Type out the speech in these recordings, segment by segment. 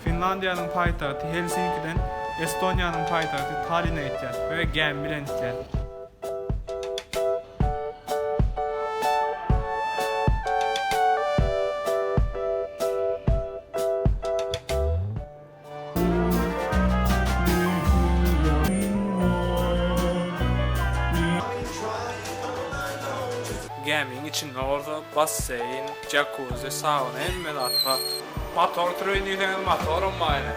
Finlandiýanyň paýtagty Helsinkiden Estoniýanyň paýtagty Talline gitýäs we gämi bilen gitýäs. Gämiň içinde bolsa basseýn, jakuzi, sauna hemme zat bar. Motor süreýin diýseňiz motoram bar ene.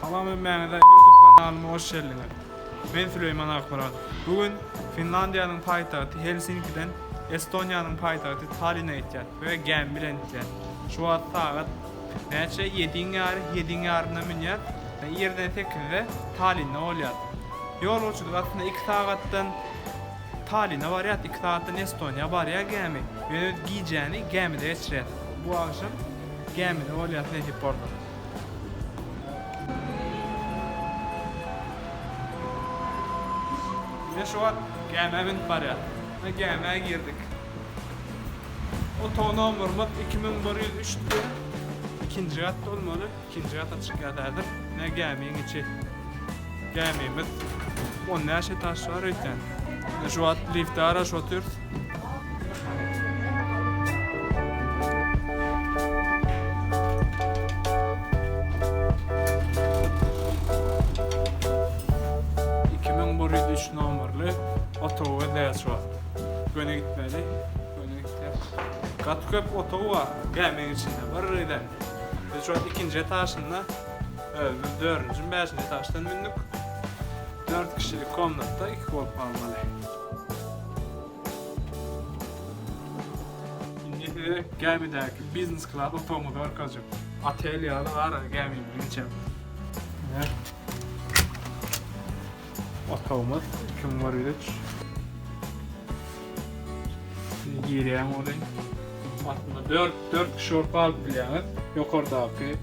Salam hemmäňize YouTube kanalyma hoş geldiňiz. Men Süleýman Akmyradow. Bu gün Finlandiýanyň paýtagty Helsinkiden Estoniýanyň paýtagty Talline gitýäs we gämi bilen gitýäs. Şu wagt sagat näçe? Ýediň ýary, ýediň ýarynda münýäs. Irden sekizde Tallinda bolýas. Ýolagçylyk aslynda iki sagatdan Tallinne barýas, iki sagatdan Estoniýa barýar gämi. Ýöne biz gijäni gämide geçirýäs. Bu agşam gämide bolýas nesip bolsa. Ine şu wagt gämä münüp barýas. Ine gämä girdik. Otag nomerimiz 2103 diýýär. Ikinji gatda bolmaly. Ikinji gata çykýas häzir. Ine gämiň içi. Gämimiz 15 etaž bar öýtýän. Ine şu wagt liftde garaşyp otyrys. 2103 nomerli otagy gözleýäs şu wagt. Göni gitmeli. Göni gitýäs. Gaty köp otag bar gämiň içinde. Bir giden. Biz şu wagt ikinji etažynda özümiz dördünji, bäşinji etaždan mündük. Dört kişilik komnatda iki bolup galmaly. Indi size gämidäki biznes klas otagymyzy görkezjek. Otel ýaly bar gämimiziň içi. Otagymyz 2103. Girýän welin aslynda 4 4 kişi bolup galyp bilýäňiz. Ýokardaky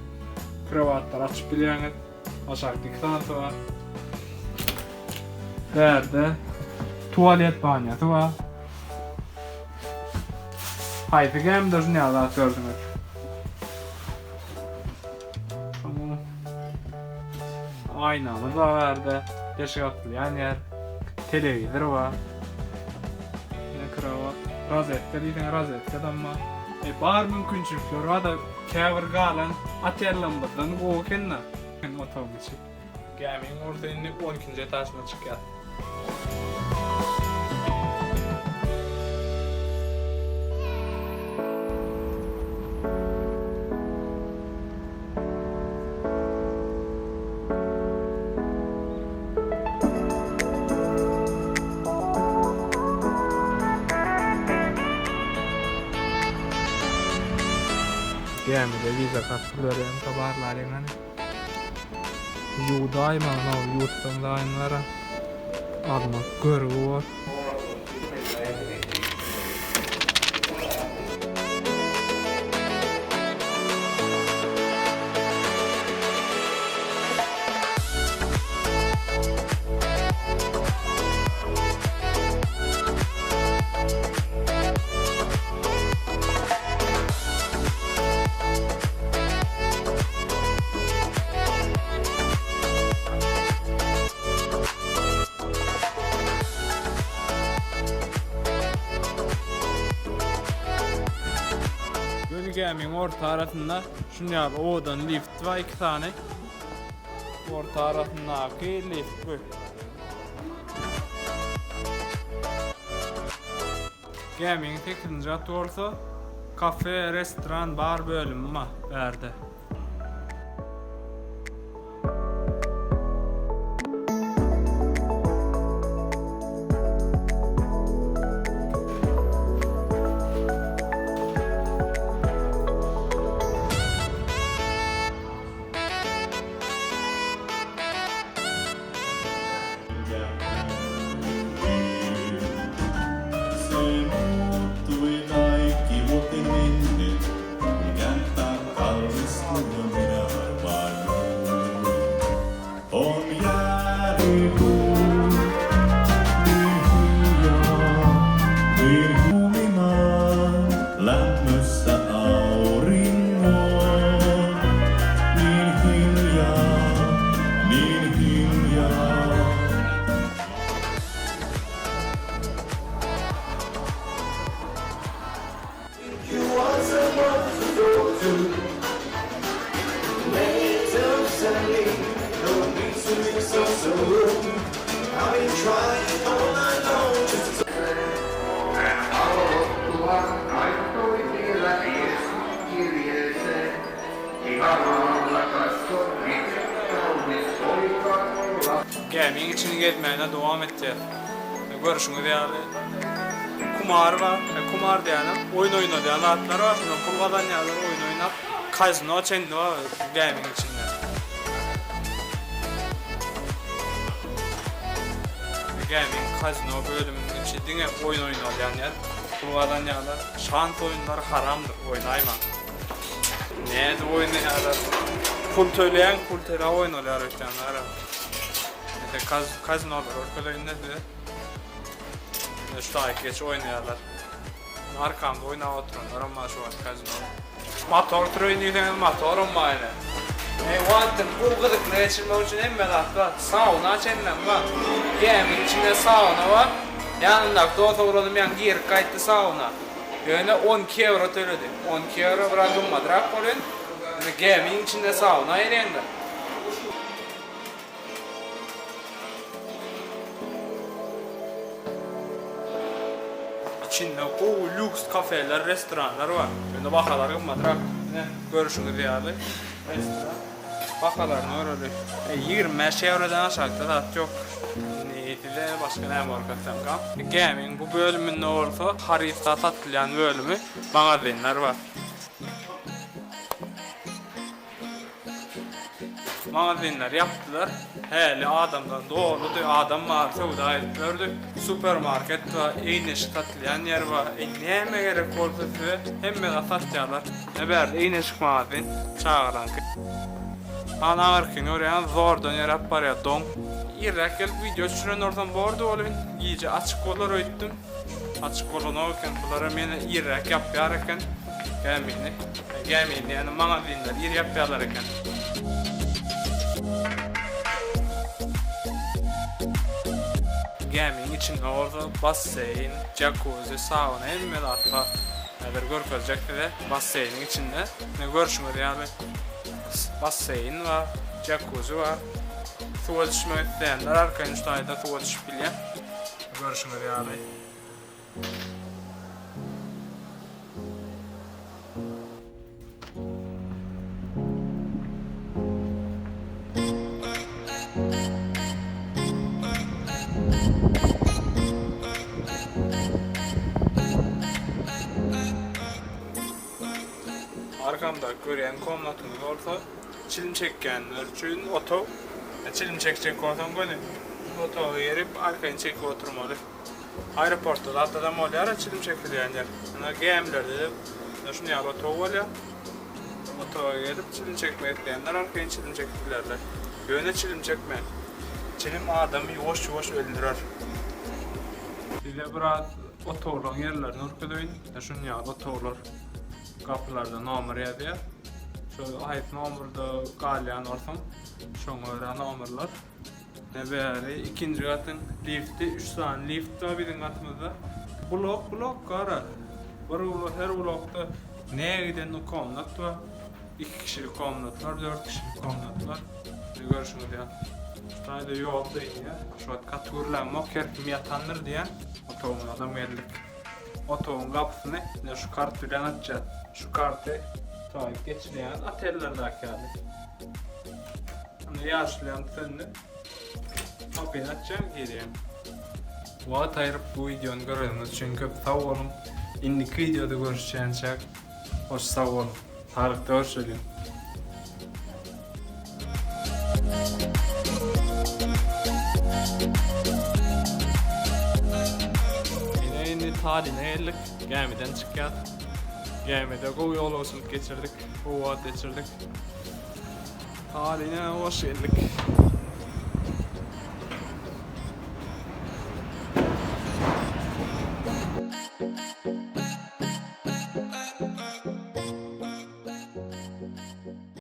krowatlary açyp bilýäňiz. Aşakda iki sanysy bar. Bärde tualet banýasy bar. Haýsy gämide şuny ýaly zat gördüňiz? Aýnamyz bar bärde. Deşik atylýan ýer. Telewizor bar. Ine krowat. Rozetka diýseň rozetkadam bar. E, bar mümkinçilikler bar-da käbir galan otellerimizden gowy eken-de. Otagyň içi. Gämiň bolsa indi on ikinji etažyna çykýar. Gämide wiza kart pul berýän barlalyň hany. Ýuwdaýmaň-ow, ýuwutsaň daýymlara almak görgi bor. Göni gämiň orta arasynda şuny ýaly owadan lift bar iki sany. Orta arasyndaky lift bu. Gämiň sekizinji gaty bolsa kafe, restoran, bar bölümi bar bärde. Gämiň içini gezmäne dowam etýär. Görşüňiz ýaly kumar bar. Kumar diýýänem oýun oýnalýan zatlar bar. Şondan pul gazanýarlar oýun oýnap. Kazino çenli bar gämiň içinde. Gämiň kazino bölüminiň içi diňe oýun oýnalýan ýer. Pul gazanýarlar. Şans oýunlary haramdyr, oýnaýmaň. Nädip oýnaýarlar? Pul töleýäň, pul töläp oýnalýar öýtýänler. Neyse kaz kazinolar görkezeýin-de size. Ine şu taýy geç oýnaýarlar. Arkamda oýnap oturanlaram bar şu wagt kazino. Motor süreýin diýseňiz motoram bar ine. Eý wagtyny gowy gyzykly geçirmek üçin hemme zat bar. Sauna çenlem bar. Gämiň içinde sauna bar. Ýanymdaky dos oglanym ýaňy girip gaýtdy sauna. Ýöne 12 ýewro töledi. 12 ýewro biraz gymmadrak bolýan. Ýöne gämiň içinde sauna girýäňdä. Içinde gowy lýuks kafeler, restoranlar bar. Ýöne bahalary gymmatrak. Ine, görşüňiz ýaly, restoran. Bahalaryny göreli. 25 ýewrodan aşakda zat ýok. Indi size başga näme görkezsemkam. Gämiň bu bölüminde bolsa haryt satylýan bölümi, magazinler bar. Magazinleri ýapdylar. Häli adamdan doludy, adam bar, söwda edip ýördi. Supermarket bar, egin-eşik satylýan ýer bar. Eý, näme gerek bolsa size, hemme zat satýarlar. Ine bärde egin-eşik magazin, çagalaňky. Ana aňyrkyny görýäňiz, zordan ýöräp barýar doň. Irräk gelip wideo düşüren bolsam bordy welin, gije açyk bolar öýtdüm. Açyk bolanok eken, bularam ýene irräk ýapýar eken gämini. Gämini ýagny magazinleri ir ýapýarlar eken. Gämiň içinde bolsa basseýn, jakuzi, sauna hemme zat bar. Häzir görkezjek size basseýniň içinde. Ine görşüňiz ýaly basseýn bar, jakuzi bar. Suwa düşmek isleýänler arkaýyn şu taýda suwa düşüp bilýär. Görşüňiz ýaly. Arkamdaky görýän komnatyňyz bolsa çilim çekýänler üçin otag. Çilim çekjek bolsaň göni otaga girip arkaýyn çekip oturmaly. Aeroportda zatadam bolýar-a çilim çekilýän ýer. Ynha gämilerde-de şuny ýaly otag bolýar. Otaga gelip çilim çekmek isleýänler arkaýyn çilim çekip bilerler. Ýöne çilim çekmäň. Çilim adamy ýuwaş-ýuwaş öldürer. Size biraz otaglaryň ýerlerini görkezeýin. Şuny ýaly otaglar. Gapylarda nomer ýazýar. Şol haýsy nomerda galýan bolsaň, şoňa görä nomerler. Ne bäri ikinji gatyň lifti, 3 sany lift bar biziň gatymyzda. Blok blok gara. Bir blok, her blokda ne giden komnat bar. 2 kişilik komnatlar, 4 kişilik komnatlar. Ne görşüňiz ýaly. Şu taýda ýol dynýar. Şu wagt gaty gürlämok, her kim ýatandyr diýýän. Otagymyzam geldik. Otagyň gapysyny ine şu kart bilen açýas. Şu karty taýyp geçirýäňiz otellerdäki ýaly. Indi ýaşyl ýanyp söndi. Gapyny açýaň, girýäň. Wagt aýryp bu wideony göreniňiz üçin köp sag boluň. Indiki wideoda görüşýänçäk hoş sag boluň. Saglykda görüşeliň. Ine indi Talline geldik. Gämiden çykýas. Gämide gowy ýolagçylyk geçirdik. Gowy wagt geçirdik. Talline hoş geldik.